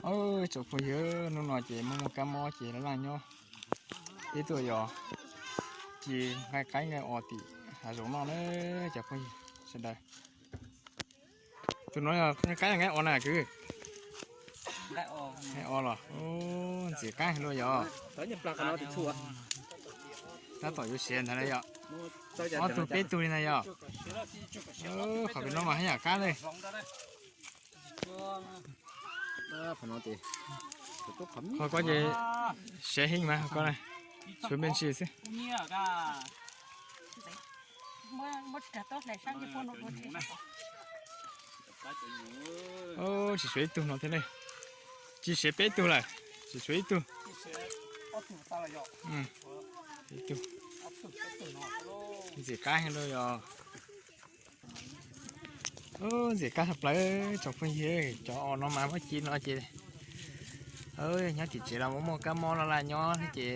Tsoom phooj ywg, hnub no ces muaj muaj kab mob ces laj laj nyob, peb tuaj yos ci nqaij qaib nqaij os tim hav zoov noj na cov phooj ywg sawv daws. Tus no yog nqaij qaib nqaij os na kwv? Nqaij os los. Ntxim qab heev li yog. Tab tom yuav siav ntag na yom. Ob tug peb tug li ntag yom. Qhov pem no mas haj yam qab li. Qhov ko ces siav heev mas qhov ko na, tshuav me ntsis xwb. Tsis tshuav ib tug no thiab ne. Tsis siav peb tug lawm, tsis tshuav ib tug. Ib tug. Ntxim qab heev li yog. Ntxim qab tshaj plaws tsoom phooj ywg, cov os no mas muab ci no ces nyob tim tsev los muaj muaj kab mob laj laj nyob ces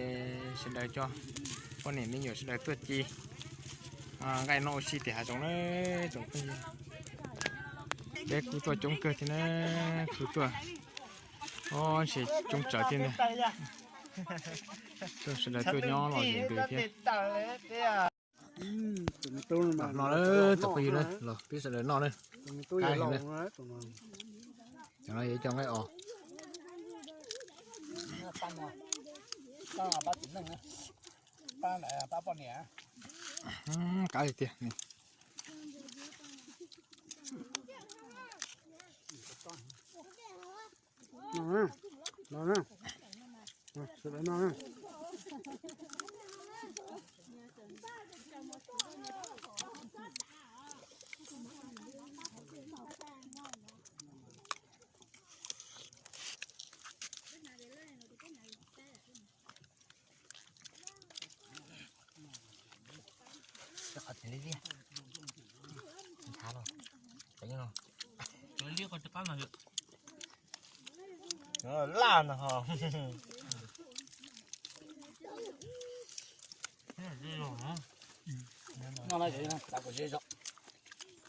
sawv daws coj poj niam me nyuam sawv daws tuaj ci nqaij noj ua si tim hav zoov na tsoom phooj ywg. Peb kuj tuaj coob kawg thiab na, kuj tuaj, o, ntshe coob tsawv thiab na. Tuaj sawv daws tuaj nyob los ntws thiab. Los no lawm tsoom phooj ywg na, los peb sawv daws noj na. Qab heev na. Cov no yog cov nqaij os. Qab tiag tiag. Laj no ho. Noj no yog xav kom ze zog,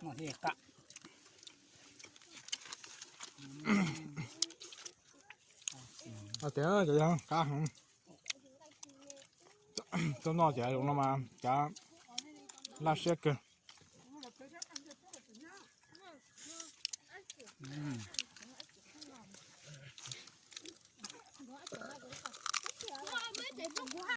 noj thiaj qab. Tias cov yog qab heev. Tuaj noj ces zoo no mas cav laj siab kawg.